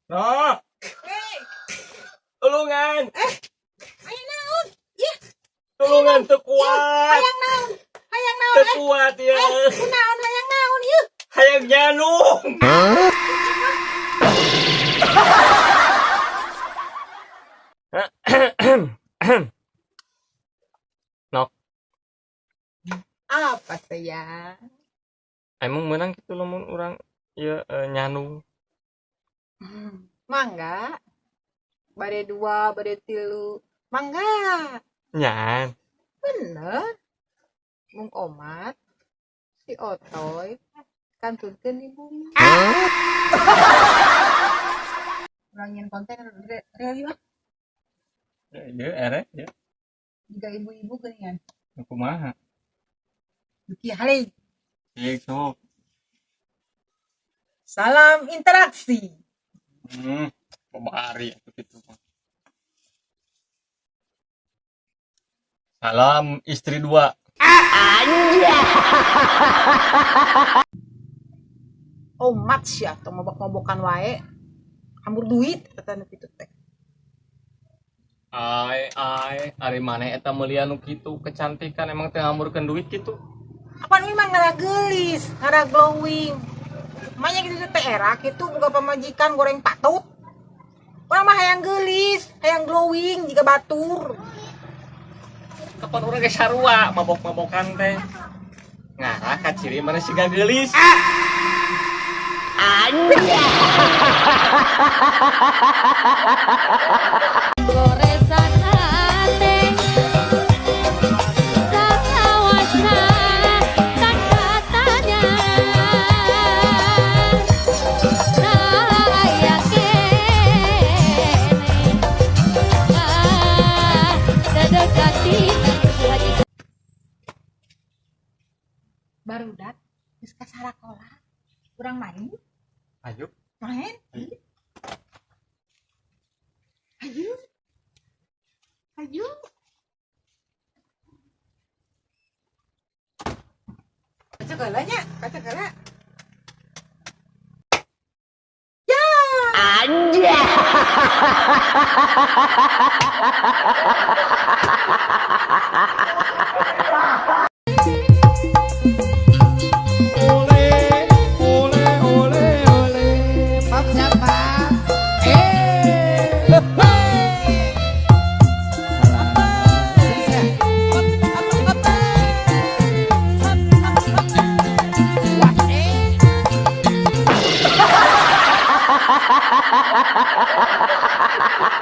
Noh, Hei, tulungan. Aya naon? Ih, Tulungan, teu kuat. Hayang naon? Hayang naon? Teu kuat ya. Eh, kunaon hayang naon ieu? Hayang nyandung. Nok, Apa sayang? Emang menang gitu lamun urang ya nyandung? Mangga. Bade dua, bade tilu. Mangga. Nyan. Bener. Mung omat. Si Otoy kantunkeun di bumi. Urang nyieun konten real yuk ah. Ya, erek ya. Jiga ibu-ibu geuningan. Kumaha? Duki hale. Cik sok. Salam interaksi. Babari atuh kitu mah. Salam istri dua. Omat sia tong mabok-mabokan wae. Hambur duit eta nu kitu teh. Ai ai, ari maneh eta meulian nu kitu kecantikan emang teh ngamburkeun duit kitu? Apaan ini mah ngara geulis, ngara glowing. Manya gitu teh era kitu boga pamajikan goreng patut. Urang mah hayang geulis, hayang glowing jiga batur. Kapan urang ge sarua mabok-mabokan teh. Ngarah ka ciri maneh siga geulis. Goresan hate salawasna tanpa tanya aya keneh ah dedekati haji. Barudak geus ka sarakola. Urang main, Ayo. Main. Ayo. Ayo. Kaca heula nya, kaca heula. Ya. Ole, ole, ole, ole. Pap siapa? Eh. Alah, wah, eh.